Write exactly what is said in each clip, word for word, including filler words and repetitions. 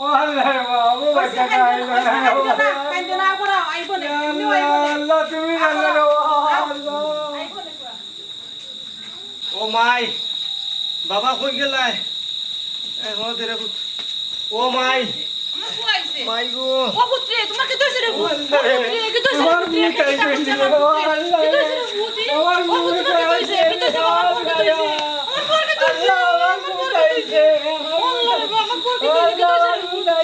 ও আল্লাহ রে বাবা, ও বাচ্চা কাইন্দো না, কাইন্দো না, কাইন্দো না, ঘুরাও, আইবো না, এমনিও আইবো না। আল্লাহ, তুমি জানো রে বাবা, আল্লাহ। আইবো না, ঘুরাও। ও মাই, বাবা কই গেলায়? এখনো দেরে পুত। ও মাই। আমার পুয়া আইছে। মাই গো। ও পুত্রে, তোমার কিতা অইছে রে পুত? ও পুত্রে, কিতা অইছে রে পুত্রে? কিতা অইছে রে পুত? কিতা অইছে রে পুত? ও পুত্রে, কিতা অইছে? কিতা অইছে? আমার পুয়ার কিতা অইছে? আমার পুয়ার কিতা অইছে? ও আল্লাহ রে বাবা, আমার পুয়ার কিতা অইছে?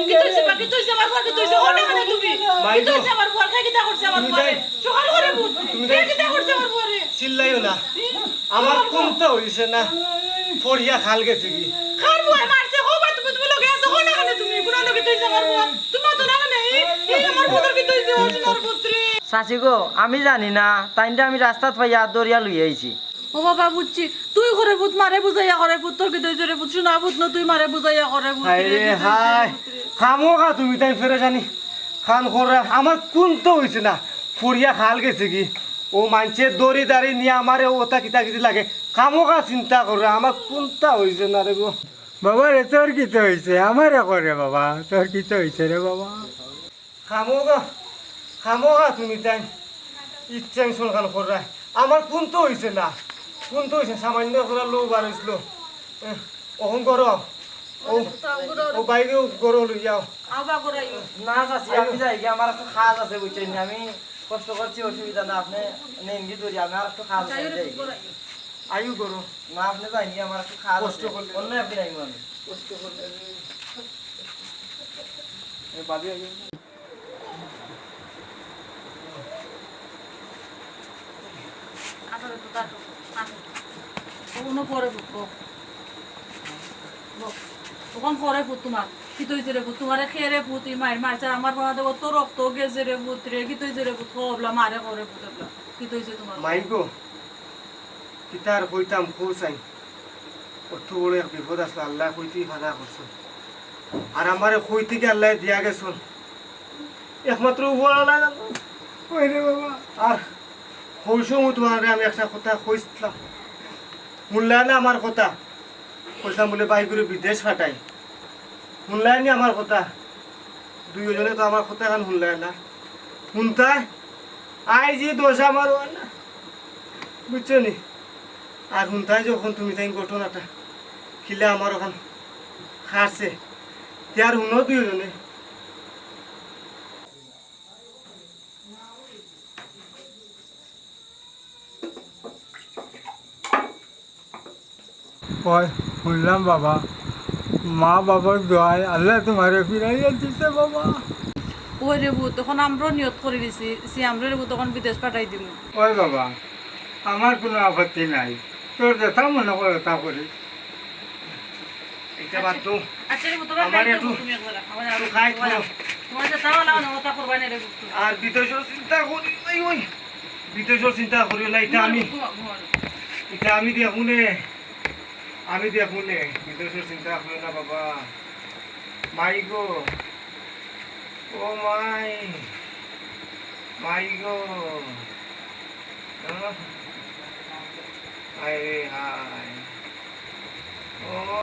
কিতা অইছে বা? কিতা অইছে? আমার পুয়ার কিতা অইছে? ও না কেনে তুমি? মাই গো। কিতা অইছে আমার পুয়ার? কে কিতা করছে আমার পুয়ারে? সকাল করে পুত। কে কিতা করছে আমার পুয়ারে? চিল্লাইও না। আমার কুন্তা অইছে না, পড়িয়া খাল গেছে গি। কার পুয়ায় মারছে? হো বা তুমি, তুমি লগে আছো, হো না কেনে তুমি? কুনু লগে তুই আমার পুয়া? তুমি তো না কেনে? এই, এই আমার পুতর কিতা অইছে, ও সোনার পুত্রে। চাচি গো, আমি জানি না, তাইনরে আমি রাস্তাত পাইয়া দরিয়া লইয়া আইছি। ও বাবা, বুঝছি, তুই করে পুত, মারে বুঝাইয়া করে পুত, তোর কিতা অইছে রে পুত, সোনা পুত না, তুই মারে বুঝাইয়া করে পুত, হায় রে, রে, কিতা অইছে রে হায়। পুত রে? খামোখা তুমি তাইন ফেরে জানি খান কররা, আমার কুন্তা অইছে না, পড়িয়া খাল গেছে গি। ও মানষে দড়ি দাড়ি নিয়া আমারে ওতা কিতা কিতি লাগে। খামোখা চিন্তা কররা, আমার কুন্তা অইছে না রে গো। বাবা রে, তোর কিতা অইছে? আমারে কর রে বাবা, তোর কিতা অইছে রে বাবা? খামোখা, খামোখা তুমি তাইন ই tension খান কররা। আমার কুন্তা অইছে না, কুন্তা অইছে, সামান্য একটা লোভ আর অইছিল। এহ, অখন করো। ও, ও বাইরে গরো লই যাও। আবা গরাইও। না চাচি, আমি যাই গি, আমার একটু কাজ আছে, বুঝছইন নি? আমি কষ্ট করছি, অসুবিধা না, আপনে নেন গি দড়ি, আমি আর একটু কাজ আছে, যাই গি। আইও গরো। না, আপনে যাইন গি, আমার একটু কাজ আছে। কষ্ট করলে। অন্য একদিন আইমু আমি। কষ্ট করলে। এ, বাদে আইও। আটো রে পুত, আটো, আটো। অখন পড়ে পুত, বও। বও। অখন পড়ে পুত তোমার। কিতা অইছে রে পুত? তোমারে কে রে পুত, ই মাইর মারছে, আমার বাবা দেখো তো রক্ত গেছে রে পুত রে। কিতা অইছে রে পুত? কও অবলা, মারে কও রে পুত অবলা। কিতা অইছে তোমার? মাই গো, কিতা আর কইতাম, কও চাই। অত বড় এক বিপদ আছলো, আল্লায় কই থাকি ফাদা করছইন। আর আমারে কই থাকি আল্লায় দিয়া গেছইন। একমাত্র উপরআলায় জানইন। ওই রে বাবা। আর হউ সময় তোমারে আমি একটা কথা কইছলাম। হুনলায় না আমার কথা? কইছলাম বুলে বাইগুরে বিদেশ ফাটাই। হুনলায় নি আমার কথা? দুইওজনে তো আমার কথা খান হুনলায় না। হুনতায়? আইজ ই দশা আমার অয় না। বুঝছো নি? আর হুনতায় যখন তুমি তাইন ঘটনাটা, কিলা আমার অখান খারছে। তে আর হুনো দুইওজনে। ওই, হুনলাম বাবা, মা বাবার দোয়ায় আল্লায় তোমারে ফিরাইয়া দিছে বাবা। ওই রে পুত, অখন আমরাও নিয়ত করি দিছি, সে আমরা রে পুত অখন বিদেশ ফাটাই দিমু। ওই বাবা, আমার কুনু আপত্তি নাই, তোর যেতা মনে করে তা করিস। ইটা বাদ দেও। আচ্ছা রে পুত, আমার একটু তুমি একবার, আমার একটু খাই তোমার, তো। তোমার যেতা ভালা মনে অয় অতা করবায় নে রে পুত। আর বিদেশর চিন্তা করি, ওই, ওই, বিদেশর চিন্তা করিও না, ইটা আমি, ঘুমাও, ঘুমাও। ইটা আমি দেখমুনে। আমি দেখমুনে, বিদেশর চিন্তা করিও না বাবা। মাই গো, ও মাই, মাই গো, আহ, হায় রে হায়, ও।